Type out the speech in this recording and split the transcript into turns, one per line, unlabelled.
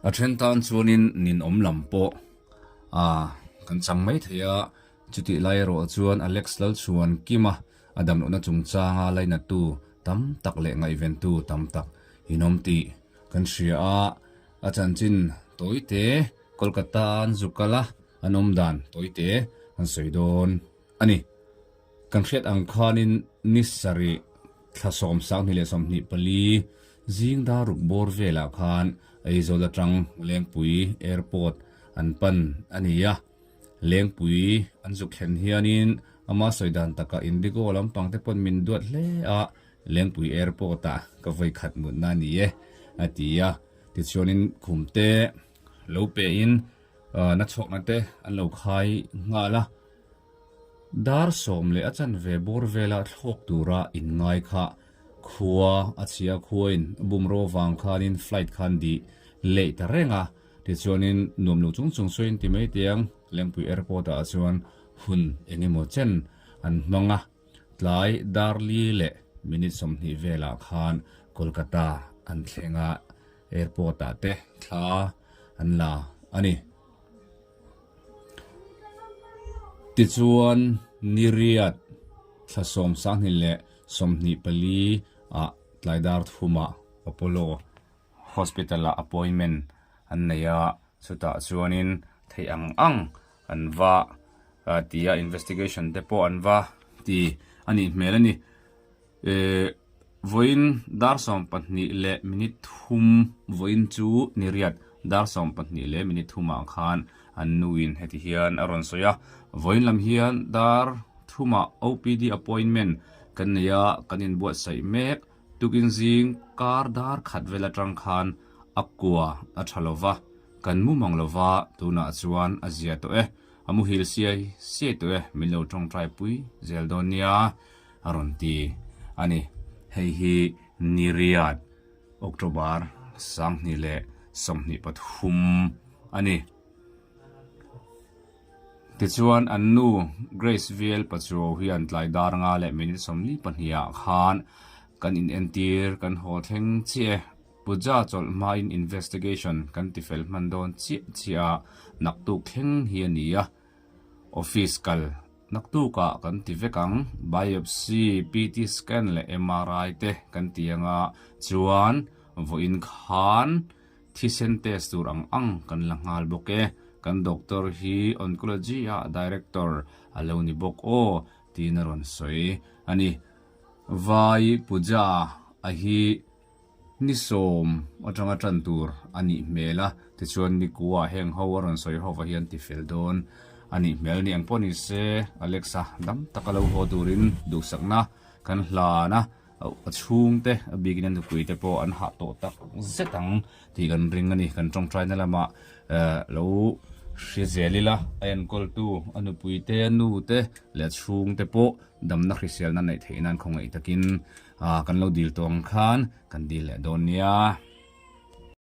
A then tan chuanin ninawm lam pawh a kan chang mai thei a, chutih lai erawh chuan Alex Lalchhuan Kima a damlohna chungchanga lainattu tam tak leh ngaihventu tam tak inawm tih kan hria a, a chanchin tawite Kolkata an zu kal a, an awm dan tawite an sawi dawn a ni. Kan hriat ang khanin ni sarih thla 24 zing dar ruk bawr velah khan Aizawl atang Lengpui Airport an pan a ni a. Lengpui an zuk thlen hianin ama sawi dan takah Indigo lampang te pawn min duat hle a, Lengpui Airport ah ka vawi khat mutna a ni e a ti a. Tichuanin khum te lo pehin na chhawkna te an lo khai nghal a. Dar 10 leh a chanve bawr vela thlawk tura inngai kha khua a chhia khuain bumro vang khanin flight khan dih leh ta reng a. Tichuanin nuam lo chung chung sawiin ti mai tiang Lengpui Airport ah chuan hun eng emaw chen an hmang a. Tlai dar li leh minute 20 velah khan Kolkata an thleng a, airport ah te thla an la a ni. Tichuan niriat thla 24 ah tlai dar thumah Apollo Hospital ah appointment an nei a, chutah chuanin theih ang ang an va ti a, investigation te pawh an va ti a nih hmel a ni. Ehh vawiin dar 23 vawiin chu niriat dar 23 ah khan an nuin heti hian a rawn sawi a, vawiin lam hian dar thumah OPD appointment kan nei a, kan inbuatsaih mek. Tukin zing kar dar khat vel atang khan a kua a tha lo va, kan mu mang lo va, tunah chuan a zia tawh e, a muhil siai siai tawh e, min lo tawngtai pui zel dawn nia a rawn ti a ni. Hei hi Niriat, October 2023 a ni. Tichuan, an nu Grace Viel Pachuau hian tlai dar nga leh minute 42 ah khan kan inentir kan haw thleng chiah e. Puja chawlh hmain investigation kan tifel hman dawn chiah chiah a, naktuk thleng hi a ni a. Office kal naktukah kan ti vek ang, biopsy, PT scan leh MRI te kan ti anga chuan vawiin khan Thisen test tur ang ang kan la nghal bawk e. Kan doctor hi oncology ah director a lo ni bawk aw tiin a rawn sawi a ni. Vai Puja a hi ni 10 atanga tan tur a nih hmel a, tichuan ni kua heng ho a rawn sawi hova hian ti fel dawn a nih hmel a ni. Engpawh ni se Alexa dam taka lo haw turin duhsakna kan hlan a. A chhungte a bikin a nupui te pawh an hah tawh tak zet ang tih kan ring a ni. Kan tawngtaina lamah lo hre zel ila a enkawltu a nupui te a nu te leh a chhungte pawh damna hriselna neih theih nan khawngaih takin kan lo dil tawh ang khan kan dil leh dawn nia.